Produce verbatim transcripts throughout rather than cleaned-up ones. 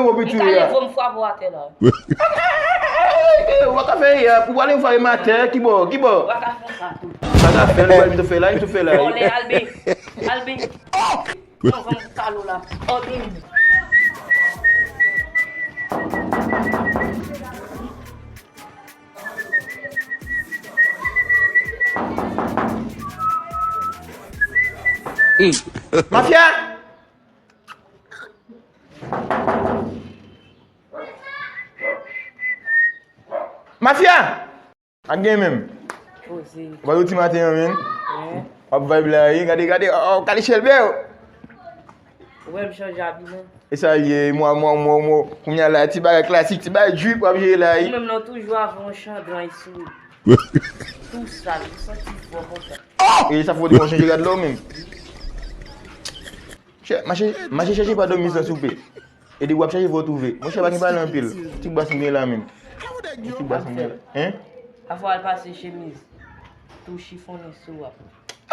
Ou piti wi a. Ou ka fè ya, pou wale m fè matè, ki bò, ki bò. Ou pa ka fè sa tou. Ou pa ka fè, li tou fè la, li tou fè la. Vòlè, Albin. Albin. Non, van kalo la. Albin. Mafya! Mafya! Ak gen menm. Poze. Ou pa soti maten an, menm? Wi. W ap vibe la, wi. Gade, gade, oh, oh, gade chèlbè, oh. Ou wè m chanje abi, non? E sa l ye, mwa, mwa, mwa, mwa. Kounye a la, ti bagay klasik, ti bagay drip w ap jere la, wi. Ou menm, non, toujou avè yon chandran sou ou. Tou sal, ou santi fò konsa. E sa fò w te konn chanje rad la, ou menm. Chè, mache, mache chèche pa dòmi san soupe. E depi w ap chèche, fò w twouve. Monchè, pa gen pale anpil. Ti bas m gen la menm. Ti bas m gen la. Hein? Afè w al pase chemiz. Tou chifonnen sou w ap.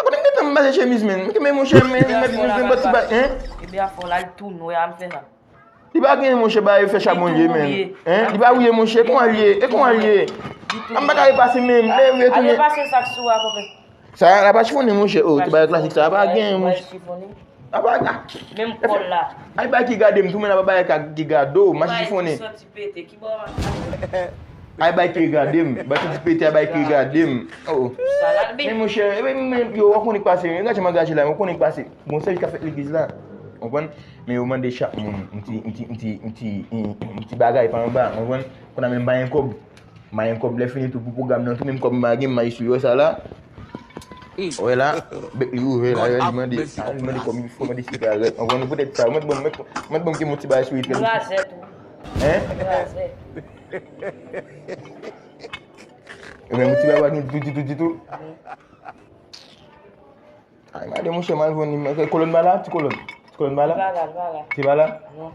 A kote m gentan m pase chemiz, menm? Men monchè, men, men, men, men, bòt ti ba, hein? Ebyen afè w la, l tou nwè a, m fè sa. Li pa gen, monchè, ba, yo fè chabon l ye, menm. Hein? Li pa wouye, monchè, kòman l ye? E kòman l ye? An m pa ka repase menm. Lè yo retounen. Al repase sa k sou w a, konpè. Sa, la pa chifonnen, monchè. Oh, ti bagay klasik, sa pa gen, monchè. Apa, ah. Menm kòl la. Ay, bay ki gade m, tou men apa bay ki gade w, mache chifonnen. Santi pete, ki bò. Ay, bay ki gade m, bay santi pete, ay, bay ki gade m. Oh. Sa la, men monchè, men, men, yo, w konnen k pase, men gade m angaje la, w konnen k pase. Bon, sèvis k ap fèt legliz la. Konprann? Men yo mande chak moun, yon ti, yon ti, yon ti, yon ti, yon ti bagay pa anba, konprann? Konn a menm pa gen kòb. Mayen kòb lè fini tou pou pwogram nan tou, menm kòb m pa gen, m al sou yo sa la. Wè la, bèk li ouvè la, li mande, li mande kòb, li fò mande sigarèt. Anvan nou poutèt sa, mwen bon, mwen bon gen mon ti bagay sou li. Razè tou. Hein? Razè. E men mon ti bagay pa gen ditou, ditou, ditou. Ay, gade monchè, m al jwenn li, kolòn pa la, ti kolòn. Ti kolòn pa la? Li pa la, li pa la. Li pa la? Non.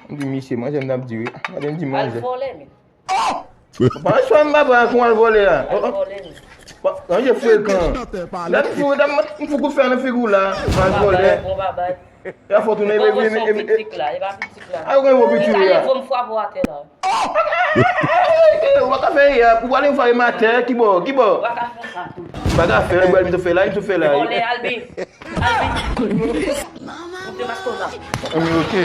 M di misye, manzè m t ap di wi. Gade m di manzè. Al vòlè, men. Pa swa m papa kon al vòlè a. Al vòlè, men. Manzè frekan. Gade m fou, m fou kout fè nan figi w la. Al vòlè. Bon babay. E a fò tounen, e, e, e, e, e. Pitik la, e pa pitik la. A yo gen bon pitik la. Ou pa ka fè ya, pou wale m fè matè, ki bò, ki bò. Ou pa ka fè sa tou. Ou pa ka fè, li tou fè la, li tou fè la. Vòlè, Albin. Albin. Ou te maske w la. Ok.